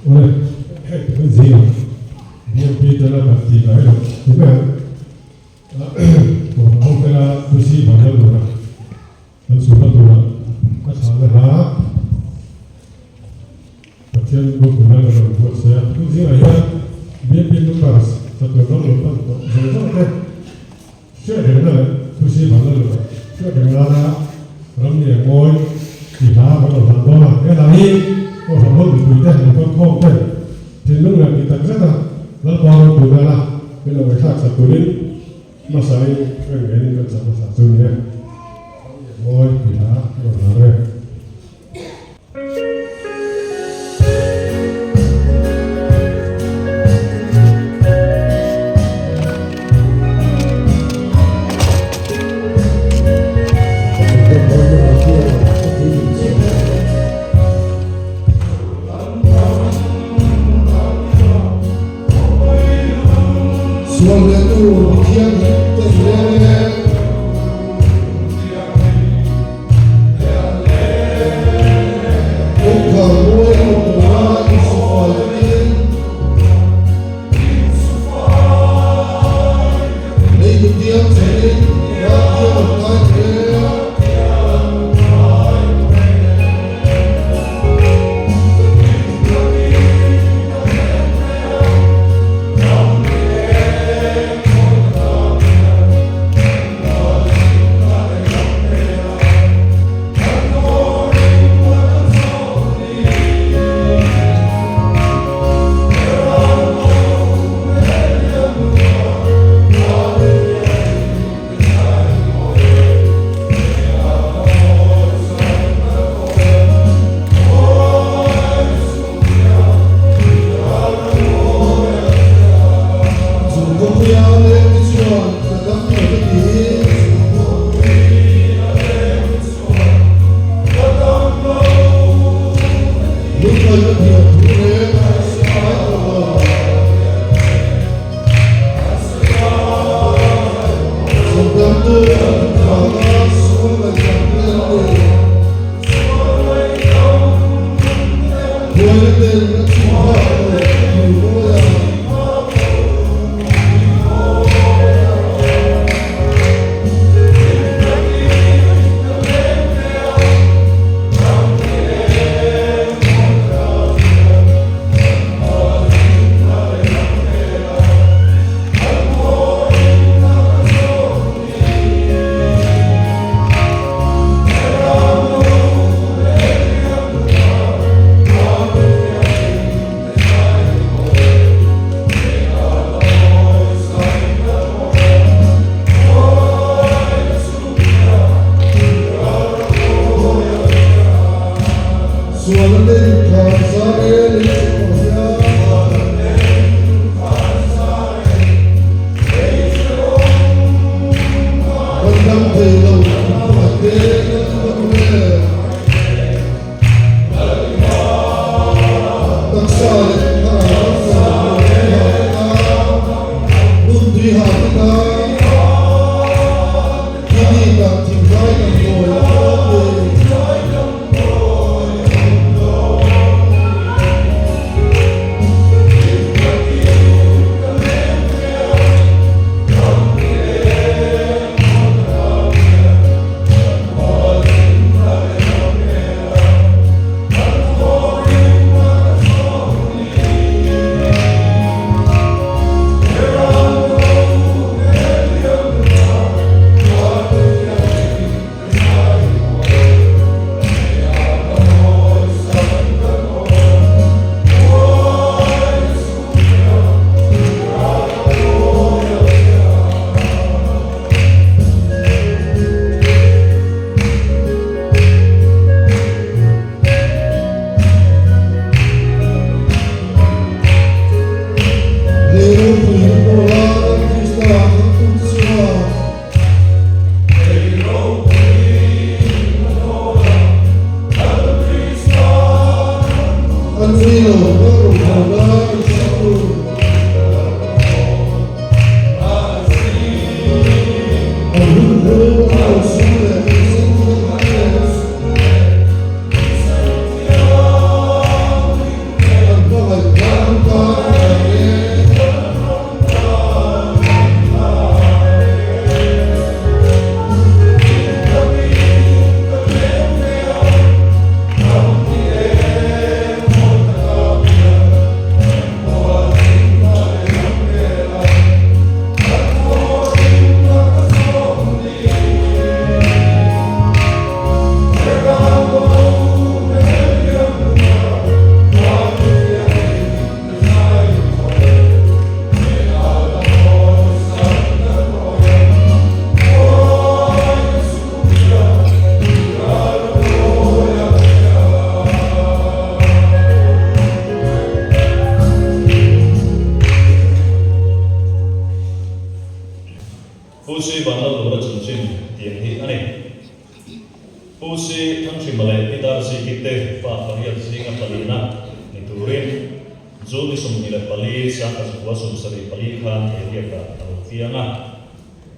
Awle, hei kan zingah BMP te la kan tih ngai loh ti mai ang. Kohhran ho fela Lucy Vanlalnuna kan suhna tura a chhahna hla Pathian ropuina kan rawn buatsaih a. Tun zingah hian BMP members chatuan ram lo pan tawh zawng zawng te hriat rengna leh Lucy Vanlalnuna hriat reng nana ram ni ang ngawi tih hla kan rawn hlan dawn a. He hla hi Kohhran ho mipuite lo kalkhawm ten thinlung leh tih tak zeta Lalpa ropuina la min lo ngaihthlak sak turin hmasain reng rengin kan chak hmasa chu nia. Mawi tih hla a rawn hlang e. Sual hnetu mithianghlim te leng e. Kawngkhar mawi lut tura insufai takin lei hmutiang chhein raltiang an kai thei e. Chu khawpuia lengte chuan ka dam lo ka ti. Lungngaihna thiam thu reng a ngai tawh lo. Chhandamtu vanga sual ngaihsak te an ni. Buaina ten a chhun phak loh hmuh mawi a. Sualna te inkhar zar e lei chhukawh hian. Kan dam thei lo hmangaih te kan va duh em. Taksa leh thlarau chuan tui ha te tan, nun tui ha te tan, Khi ni tak thinlai damdawi a awm e. Lei ropui na pawla Krista thangtute chuan. An vui lo ka ro tho lai Siku. An hun hlu an lo sum leh thisen thianghlim te. An hmangaih June ni 24, 1974 khan Theiriakah a lo piang a.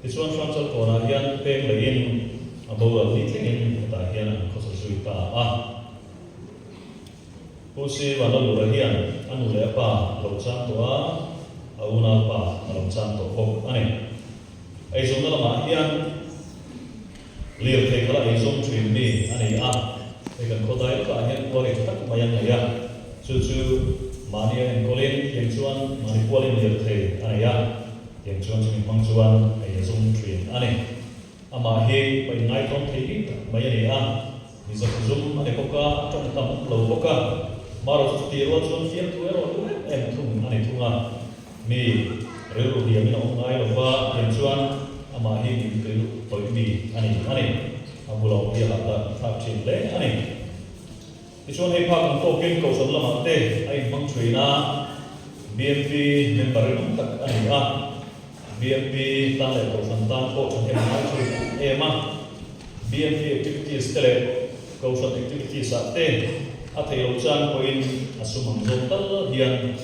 Tichuan Hramchal kawnah hian peng leiin a boral ni thlengin hetah hian an khawsa zui ta a. Pu Si Vanlalura hian a nu leh a pa a lo chang tawh a, a unau pa a lo chang tawh bawk a ni. Eizawnna lamah hian lirthei khala eizawng thin mi a ni a, hei kan khaw dai lawkah hian khuari tha tak mai an nei a, chu chu mahni a enkawlin tiang chuan mahni pualin lirthei a nei a, tiang chuan chumi hmang chuan ei a zawng thin a ni. Amah hi pa inngaitawm thei bik tak mai a ni a, mi zakzum a ni bawk a, a tawng tam lo bawk a, marawh chu chutih rual chuan fiamthu erawh duh em em thung a ni thung a. Mi rilru hliamin a awm ngai lo va, tiang chuan amah hi min tui tawih mi a ni a ni. A bula awm hi a hahdah thlak thin hle a ni. Tichuan hei phak ang tawkin Kohhran lamah te a inhmang thin a, BMP member rinawm tak a ni a. BMP tan leh Kohhran tan pawh thahnem ngai thin em a. BMP activities te leh Kohhran activities ah te a theih loh chan pawhin a sum ang zawng tal hian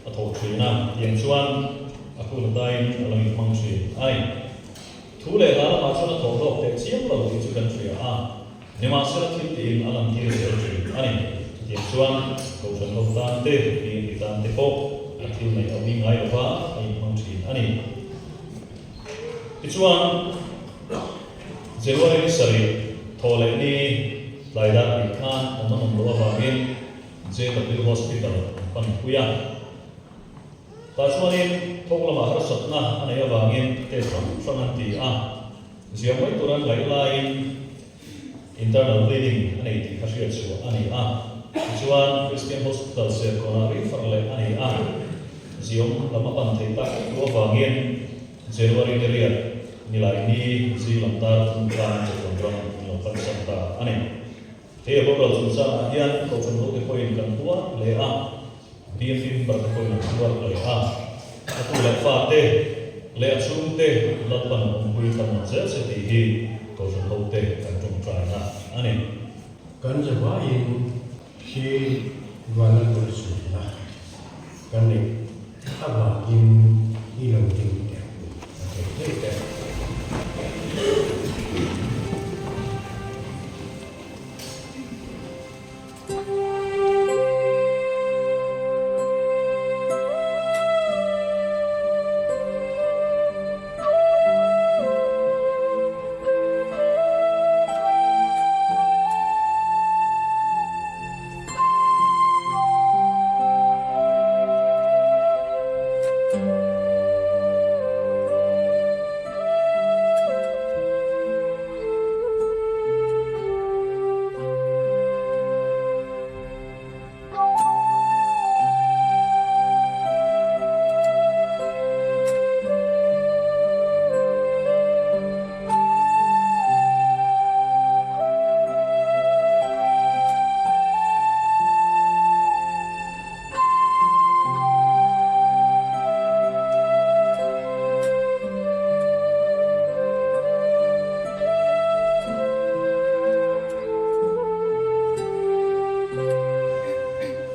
a thawh thin a, tiang chuan a hun ataiin a lo inhmang thin a ni. Thu leh hla lamah chuan a thawh hlawk teh chiam lo tih chu kan hria a, nimahsela thil tiin a lantir zel thin a ni. Chutiang chuan Kohhran ho tan te, BNP tan te pawh a thil neih a ui ngai lo va, a inhmang thin a ni. Tichuan, January ni sarih thawh leh ni tlai dar pih khan awm an awm loh avangin, JW Hospital an pan pui a. Tah chuanin thawk lamah harsatna a neih avangin test hrang hrang an ti a. Zia mai tur an ngaih laiin internal bleeding a nei tih kha hriat chhuah a ni a. Tichuan Christian Hospital Serkawnah refer leh a ni a. Ziawm lam a pan thei tak tu avangin January ni riat Nilaini zing lam dar thum khan Chatuan ram an lo pansan ta a ni. Hei a boral chungchangah hian Kohhran hote pawhin kan tuar hle a, BMP member te pawhin an tuar hle a. A tu leh fate leh a chhungte Lalpan awmpui thlamuan zel se tih hi Kohhran hote kan tawngtaina a ni. Kan zavaiin hi Vanlalpui sualna kan neih avangin i lo ding teh u a thei thei te.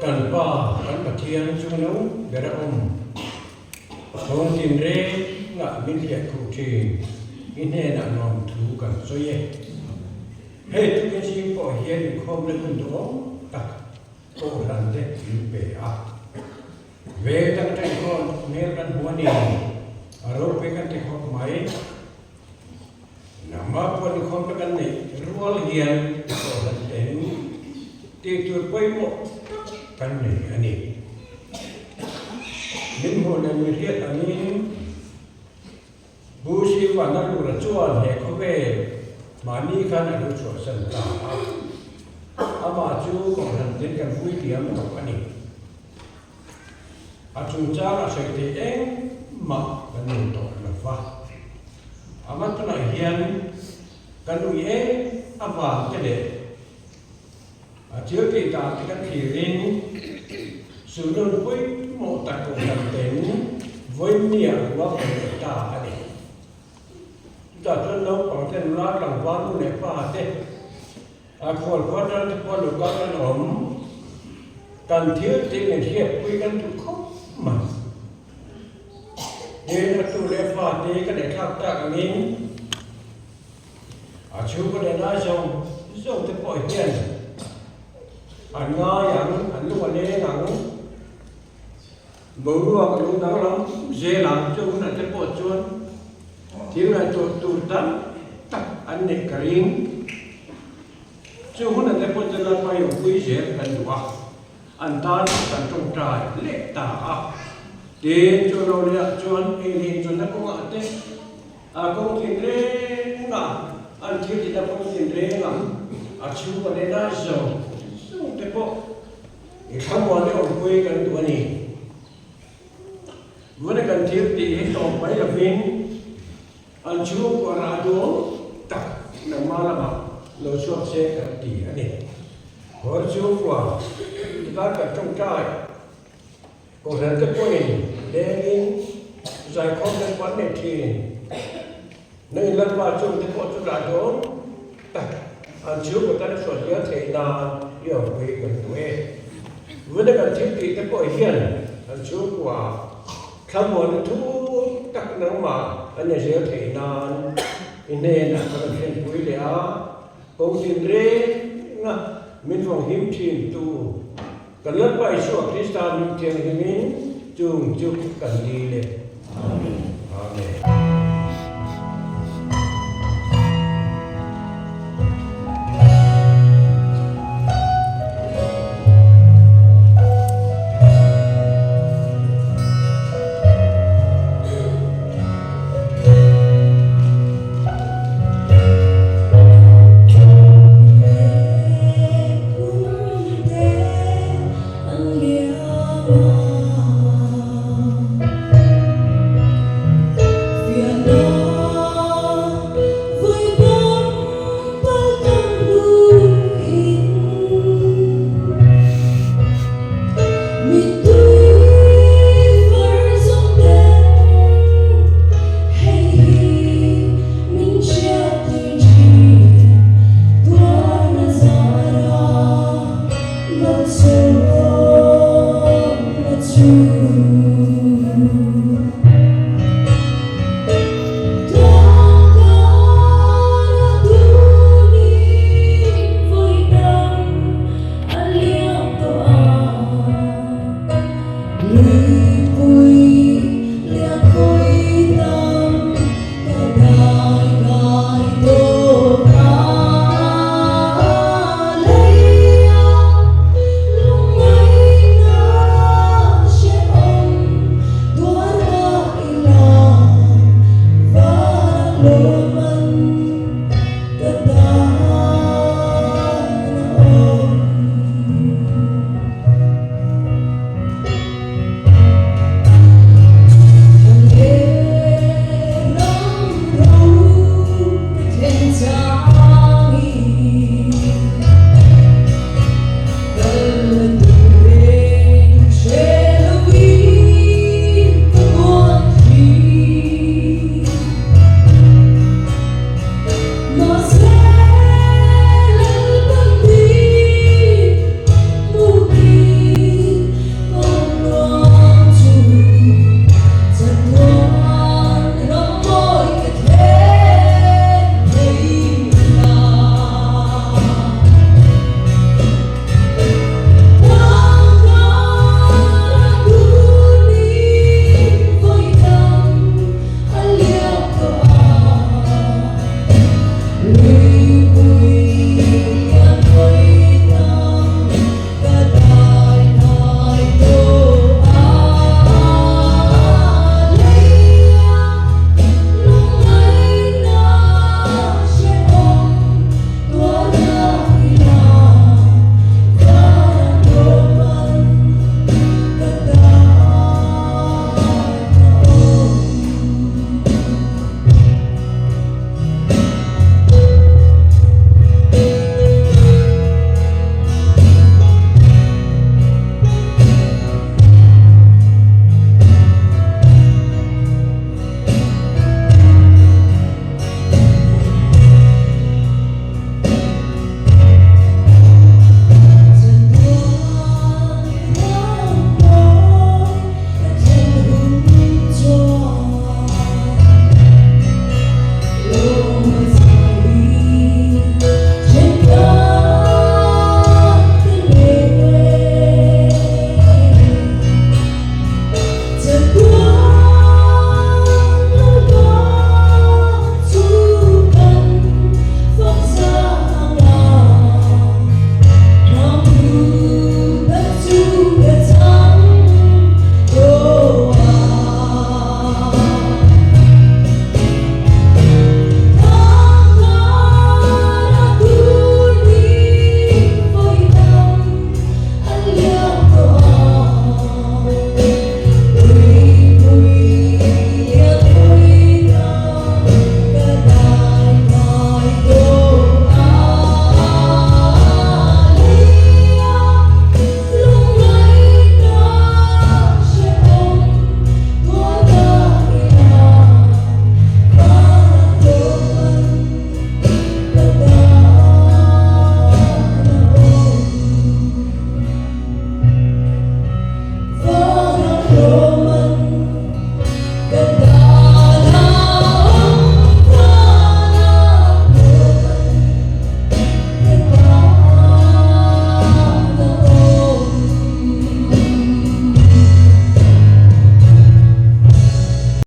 Kan Pa, kan Pathian chu no ber a awm. Thawng tinrengah min hliah khuh thin, i hnenah nuam thu kan sawi e. Hei tukin zing pawh hian inkhawmna hun duhawm tak Kohhran te min pe a. Ve tak ṭeng khawn hmel kan hmu a ni, a ropui kan ti khawp mai. Nangmah pawh inkhawmna kan neih rual hian Kohhran ten tih tur pawimawh tak kan nei a ni. Min hmuh leh mi hriat angin Pu Sivan a lura chuan he khawvel mahni khan a lo chhuahsan ta a, amah chu Kohhran ten kan vui diam tawh a ni. A chungchang a sawi theih engmah kan nei tawh lo va. A hmatunah hian kan ui em avang te leh a thil tih dan te kan thlirin sulun pawimawh tak Kohhran ten vawinia ruah kan nei ta a ni. Chutah chuan naupang te nula tlangval nu leh pa te, a khual khual tan te pawh lo kal an awm. Kan thil tih min hriatpui kan duh khawp mai. Tin, a tu leh fa te ka neih thlak tak angin a chhungkaw leh lai zawng zawng te pawh hian an ngai ang, an lung a leng ang. Boruak a lo danglam zel ang chu hunah te pawh chuan thil ngaihtuah tur tam tak an neih ka ring. Chu hunah te pawh chuan Lalpa i awmpui zel kan duh a, an tan kan tawngtai leh ta a. Tin, chu lo lehah chuan ei leh inchawlhna kawngah te, a kawng thin rengah, an thil tihna kawng thin rengah a chhungkaw leh lai zawng zawng te pawh i thlamuan leh awmpui kan duh a ni. Vuna kan thil tih hi tawp mai lovin, An chhungkua rah duang tak nangmah lamah lo chhuak se kan ti a ni. Hawr chhungkua tikhan kan tawngtai Kohhran te pawhin lengin zaikhawm te pawh an nei thin. Na in Lalpa chung te pawh chu rah duang tak an chhungkua tan a chhuah zel theih nan i awmpui kan duh e. Vuna kan thil tih te pawh hian an chhungkua Thlamuanna thu tak nangmah an ni zel theih nan i hnenah ka rawn hrenpui leh a, kawngtin renga min vawng him thin tu kan Lalpa Isua Krista min thianghlimin chung chu kan dil e. Amen. Amen.